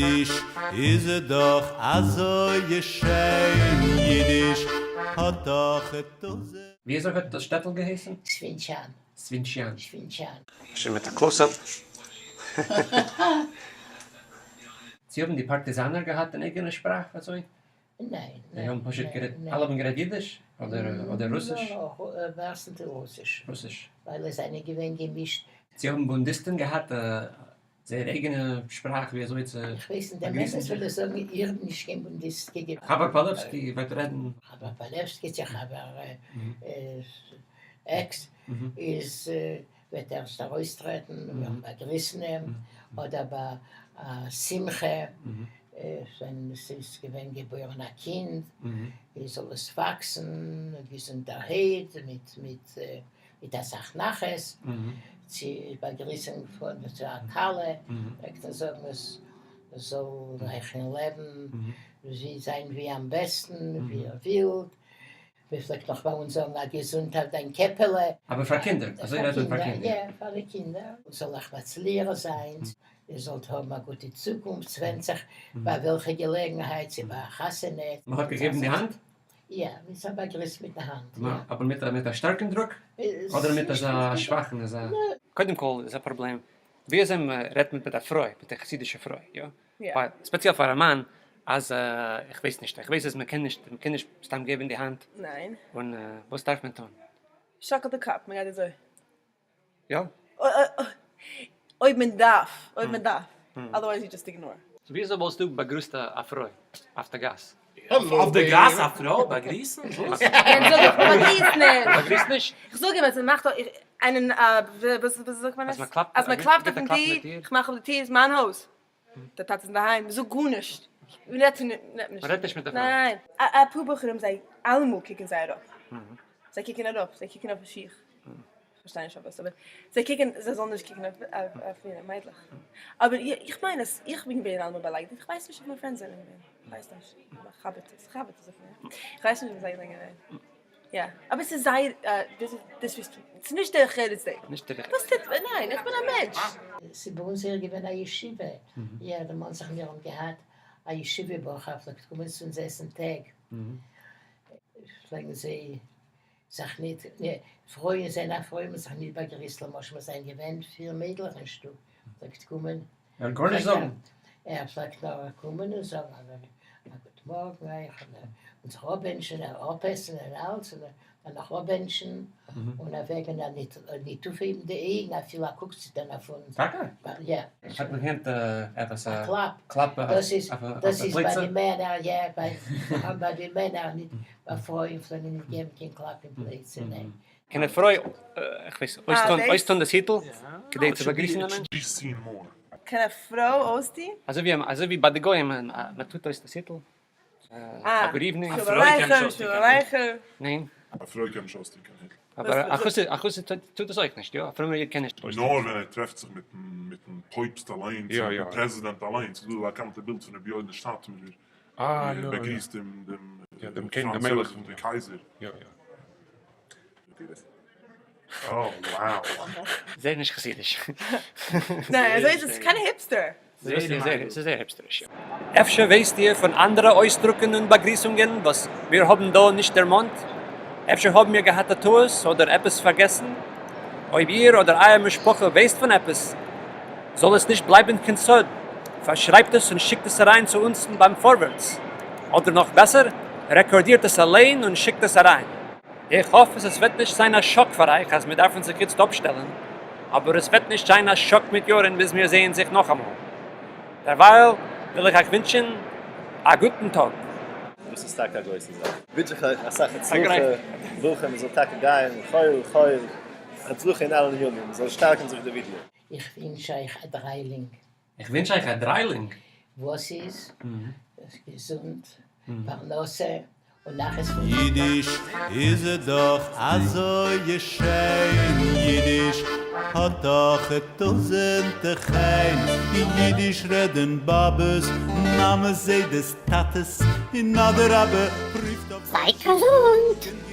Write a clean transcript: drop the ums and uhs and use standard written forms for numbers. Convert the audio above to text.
ייִדיש איז דאָך אַזוי שיין, ייִדיש האָט דאָך טויזנט. ווי אזוי האט דאס שטעטל געהייסן? סווינטשאן. סווינטשיאן. סווינטשאן. שוין מיט א close up. צו האבן די פארטיזאנער געהאט אן אייגענע שפראך אזוי? ניין. זיי האבן פשוט גערעדט, אלע האבן גערעדט אידיש? אדער רוסיש? מערסטנטייל רוסיש. רוסיש. ווייל עס זענען געווען געמישט. צו האבן בונדיסטן געהאט זייער אייגענע שפראך ווי אזוי צו איך ווייס נישט, דעם אמת וויל איך זאגן, איך בין נישט קיין בונדיסטקע געווען. חבר פאלעווסקי וועט רעדן. חבר פאלעווסקי צו חבר עקס איז וועט ערשט ארויסטרעטן און מיר באגריסן אים, אדער ביי א שמחה ווען ס'איז געווען געבוירן א קינד, זאל עס וואקסן געזונטערהייט מיט מיט אסאך נחת, צו באגריסונג פון צו א כלה, פלעגט ער זאגן עס זאל אייך אין לעבן זיין ווי אמבעסטן ווי איר ווילט, מען פלעגט נאך ביי אונז זאגן א געזונט אויף דיין קעפעלע. אבער פאר קינדער, אזוי רעדט מען פאר קינדער. יא, פאר די קינדער, זאל אייך מצליח זיין, איר זאלט האבן א גוטע צוקונפט, ס'ווענדט זיך ביי וועלכע געלעגנהייט, צו ביי א חתונה. מען האט געגעבן די האנט? יא, מען האט באגריסט מיט די האנט, יא. אבער מיט א מיט א שטארקן דרוק? אדער מיט אזא שוואכן אזא. קודם כל איז א פראבלעם ווי אזוי מען רעדט מיט א פרוי, מיט א חסידישע פרוי, יא? ווייל ספעציעל פאר א מאן אז איך ווייס נישט, איך ווייס אז מען קען נישט, מען קען נישט סתם געבן די האנט. ניין. און וואס דארף מען טון? שאקל די קאפ, מען גייט אזוי. יא? אויב מען דארף, אויב מען דארף, otherwise you just ignore. so ווי אזוי וואלסטו באגריסט א פרוי אויף די גאס? אויף די גאס א פרוי באגריסן? וואס? יענץ זאג איך באגריס נישט. באגריסט נישט? איך זאג אים אז מען מאכט איינעם וואס זאגט מען עס? אז מען קלאפט אויפן טיר, איך מאך אויף די טיר, איז מיין הויז. דער טאטע איז אינדערהיים, זאג גארנישט. מען רעדט נישט. מען רעדט נישט מיט די פרוי. ניין. אפאר בחורים זיי אלעמאל קוקן זיי אראפ. זיי קוקן אראפ, זיי קוקן אויף די שיך. כ'פארשטיי נישט פארוואס אבער זיי קוקן זיי זאלן נישט קוקן אויף יענע מיידלעך. אבער איך מיין אז איך בין געווען אלעמאל באליידיגט, איך ווייס נישט אויב מיין friends זענען געווען. איך ווייס נישט. מיין חבר'טעס, חבר'טעס אויף מיר. איך ווייס נישט אויב זיי זענען געווען. יא. אבער ס'איז זייער disrespectful. ס'איז נישט דרך ארץ'דיג. נישט דרך ארץ. וואס טוט מען? ניין, איך בין א מענטש. ס'איז ביי אונז אויך געווען א ישיבה. יא, דערמאנט זיך מיר האבן געהאט א ישיבה בחור פלעגט קומען צו אונז עסן טעג. פלעגן זיי זיך ניט, פֿרויען זענען אַ פֿרוי, מ'האָט זיך ניט באַגריסט, למשל, מיר זענען געווען פֿיר מיידלעך אין שטוב, פֿלעגט קומען. ער האָט גאָרנישט זאָגן. ער פֿלעגט נאָר קומען און זאָגן, אַ גוט מאָרגן אײַך, און זיך אָפּבענטשן, אָפּעסן און אַלץ, און דערנאָך אָפּבענטשן, און אַוועק, און ניט ניט אויפֿהייבן די אויגן, אַפֿילו אַ קוק צו טאָן אויף אונדז. טאַקע? יאָ. האָט מען געקענט עפּעס אַ קלאַפּ. קלאַפּ דאָס איז אויף דאָס די איז פּלייצע? בײַ די מענער, יאָ, בײַ די מענער, ניט ביי פרויען פלעגן נישט געבן קיין קלאפ אין פלייצע, ניין. קען א פרוי, איך ווייס, אויסטון דאס היטל כדי צו באגריסן א מענטש? קען א פרוי אויסטון? אזוי ווי ביי די גוים, מען טוט אויס דאס היטל, א good evening. א פרוי קען נישט אויסטון קיין היטל. ניין. א פרוי קען נישט אויסטון קיין היטל. אבער א חסיד טוט עס אויך נישט, יא? א פרומער איד קען נישט אויסטון. נאר ווען ער טרעפט זיך מיטן פויבסט אליינס, מיטן פרעזידענט אליינס, ס'איז דא א באקאנטע בילד פון רבי יונה סאטמארער ווי ער באגריסט דעם פראנץ יוזעף דעם קייזער. זייער נישט חסידיש. ניין, אזוי איז עס kinda hipster. ס'איז זייער היפסטעריש, יא. אפשר ווייסט איר פון אנדערע אויסדרוקן און באגריסונגען וואס מיר האבן דא נישט דערמאנט? אפשר האבן מיר געהאט א טעות אדער עפעס פארגעסן? אויב איר אדער אייער משפחה ווייסט פון עפעס, זאל עס נישט בלייבן קיין סוד, פארשרייבט עס און שיקט עס אריין צו אונז ביים פארווערטס, אדער נאך בעסער, רעקארדירט עס אליין און שיקט עס אריין. איך האף אז עס וועט נישט זיין א שאק פאר אייך אז מיר דארפן זיך איצט אפשטעלן, אבער עס וועט נישט זיין א שאק מיט יארן ביז מיר זעען זיך נאכאמאל. דערווייל וויל איך אייך ווינטשן א גוטן טאג. דאס איז טאקע א גרויסע זאך. ווינטש איך אייך אסאך הצלחה, ברכה, מען זאל טאקע גיין חיל חיל, הצלחה אין אלע ענינים, מען זאל שטארקן זיך די ווידיאו. איך ווינטש אייך א דריילינג. איך ווינטש אייך א דריילינג. וואס איז? געזונט, פרנסה און נחת פון יידיש איז דאך אזוי שיין, יידיש האט דאך טויזענטע חן, יידיש רעדן באבעס, מאמעס, זיידעס, טאטעס, און אדרבה רופט אויף זייט געזונט!